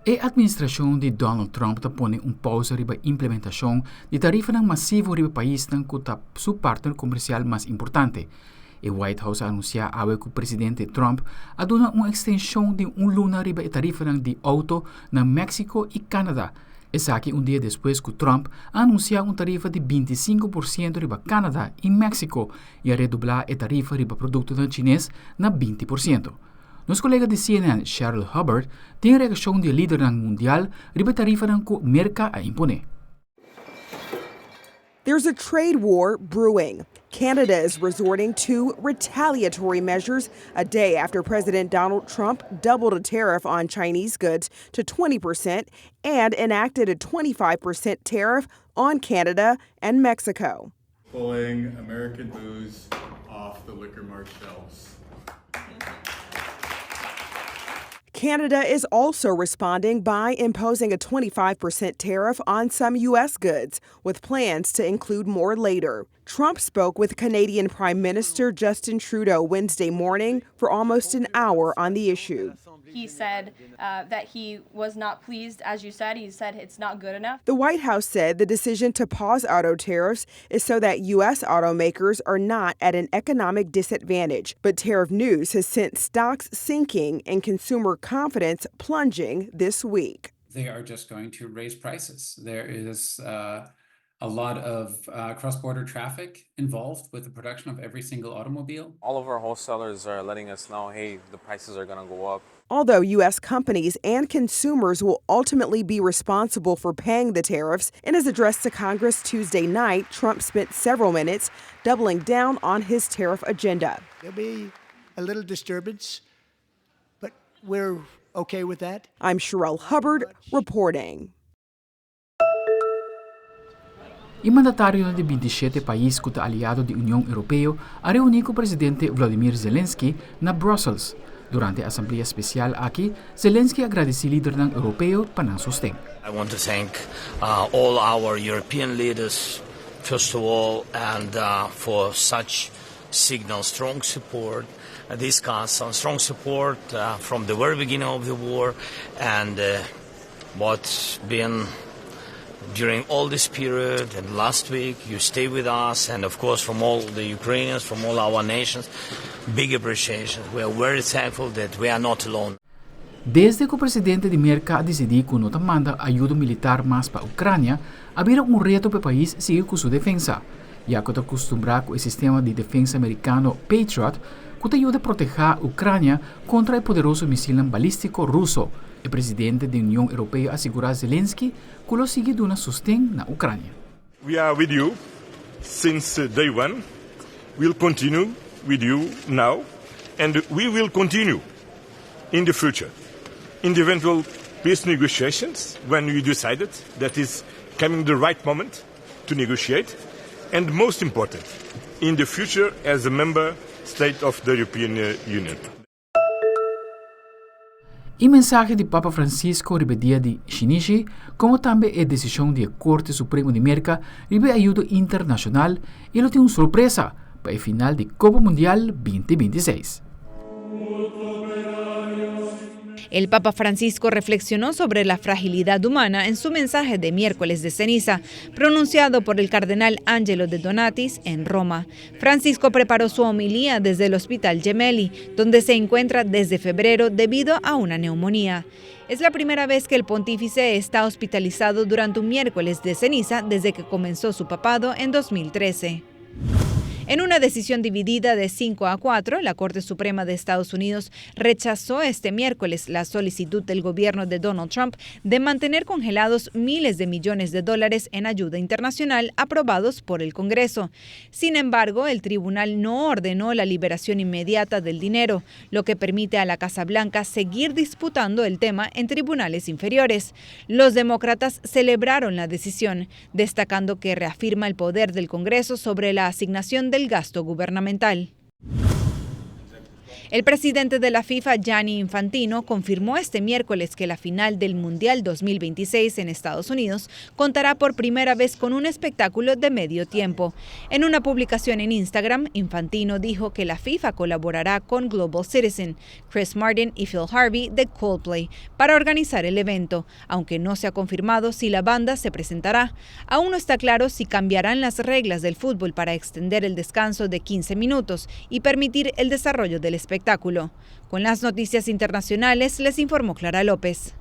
E administrashon di Donald Trump ta pone un pousa riba implementashon di tarifanan masivo riba paisnan ku ta su partner komersial mas importante. E White House a anunsiá awe ku presidente Trump a duna un ekstenshon di un luna riba e tarifanan di outo na Mexico i Canada. Esaki un dia despues ku Trump a anunsiá un tarifa di 25% riba Canada i Mexico i a redoblá e tarifa riba produktonan chines na 20%. Nos kolega di CNN, Cheryl Hubbard, tin reakshon di e lidernan mundial riba e tarifanan ku Merka a imponé. There's a trade war brewing. Canada is resorting to retaliatory measures a day after President Donald Trump doubled a tariff on Chinese goods to 20% and enacted a 25% tariff on Canada and Mexico. Pulling American booze off the Liquor Mart shelves. Canada is also responding by imposing a 25% tariff on some U.S. goods, with plans to include more later. Trump spoke with Canadian Prime Minister Justin Trudeau Wednesday morning for almost an hour on the issue. He said that he was not pleased, as you said. He said it's not good enough. The White House said the decision to pause auto tariffs is so that U.S. automakers are not at an economic disadvantage. But tariff news has sent stocks sinking and consumer confidence plunging this week. They are just going to raise prices. There is a lot of cross-border traffic involved with the production of every single automobile. All of our wholesalers are letting us know, hey, the prices are going to go up. Although U.S. companies and consumers will ultimately be responsible for paying the tariffs, in his address to Congress Tuesday night, Trump spent several minutes doubling down on his tariff agenda. There'll be a little disturbance, but we're okay with that. I'm Sherelle Hubbard reporting. E mandatarionan di 27 pais ku ta aliado di Union Europeo a reuní ku presidente Vladimir Zelensky na Brussels. Durante e asamblea spesial aki, Zelensky a gradisí lidernan europeo pa nan sosten. I want to thank all our European leaders, first of all, and for such signal strong support, this constant strong support from the very beginning of the war, and what's been during all this period and last week you stay with us, and of course from all the Ukrainians, from all our nations, big appreciation. We are very thankful that we are not alone. Desde ku presidente di Merka a disidí ku no ta manda ayudo militar mas pa Ukrania, a bira un reto pa e pais sigui ku su defensa. Ya ku ta kustumbrá ku e sistema di defensa merikano Patriot, ku ta yuda protehá Ukrania kontra e poderoso misilnan balístiko ruso. E presidente di Union Europeo a sigurá Zelensky ku lo sigui duna sosten na Ukrania. We are with you since day one. We'll continue with you now and we will continue in the future. In the eventual peace negotiations, when we decided that is coming the right moment to negotiate, and most important, in the future as a member state of the European Union. E mensahe di Papa Francisco riba dia di Shinishi, komo tambe e desishon di Korte Supremo di Merka riba ayudo internashonal i lo tin un sorpresa pa e final di Kopa Mundial 2026. El Papa Francisco reflexionó sobre la fragilidad humana en su mensaje de Miércoles de Ceniza, pronunciado por el cardenal Angelo de Donatis en Roma. Francisco preparó su homilía desde el Hospital Gemelli, donde se encuentra desde febrero debido a una neumonía. Es la primera vez que el pontífice está hospitalizado durante un Miércoles de Ceniza desde que comenzó su papado en 2013. En una decisión dividida de 5-4, la Corte Suprema de Estados Unidos rechazó este miércoles la solicitud del gobierno de Donald Trump de mantener congelados miles de millones de dólares en ayuda internacional aprobados por el Congreso. Sin embargo, el tribunal no ordenó la liberación inmediata del dinero, lo que permite a la Casa Blanca seguir disputando el tema en tribunales inferiores. Los demócratas celebraron la decisión, destacando que reafirma el poder del Congreso sobre la asignación del gasto gubernamental. El presidente de la FIFA, Gianni Infantino, confirmó este miércoles que la final del Mundial 2026 en Estados Unidos contará por primera vez con un espectáculo de medio tiempo. En una publicación en Instagram, Infantino dijo que la FIFA colaborará con Global Citizen, Chris Martin y Phil Harvey de Coldplay para organizar el evento, aunque no se ha confirmado si la banda se presentará. Aún no está claro si cambiarán las reglas del fútbol para extender el descanso de 15 minutos y permitir el desarrollo del espectáculo. Con las noticias internacionales les informó Clara López.